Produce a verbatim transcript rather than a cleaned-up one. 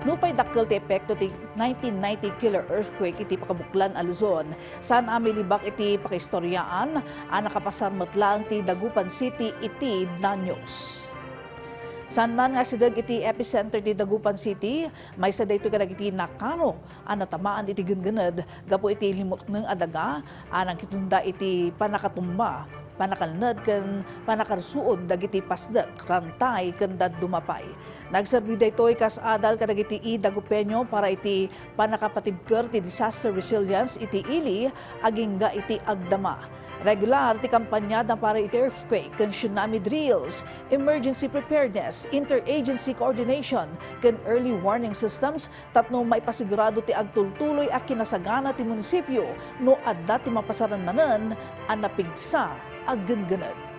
Nupay dakkel ti epekto ti nineteen ninety killer earthquake iti pakabuklan a Luzon, saan a milibak iti pakaistoriaan a nakapasar met laeng ti Dagupan City iti Danyos. Saan man nga asideg iti epicenter ti Dagupan City, maysa daytoy kadagiti nakaro a natamaan iti genggened gapu iti limukneng a daga a nangkitonda iti pannakatumba, pannakalned ken pannakarsuod dagiti pasdek, rantay ken dadduma pay. Nagserbi daytoy kas adal kadagiti Dagupeño para iti pannakapatibker ti disaster resilience iti ili agingga iti agdama. Regular ti kampanyada para iti earthquake ken tsunami drills, emergency preparedness, interagency coordination, ken early warning systems tapno maipasigurado ti agtultuloy a kinasagana ti munisipio no adda ti mapasaran manen a napigsa a genggened.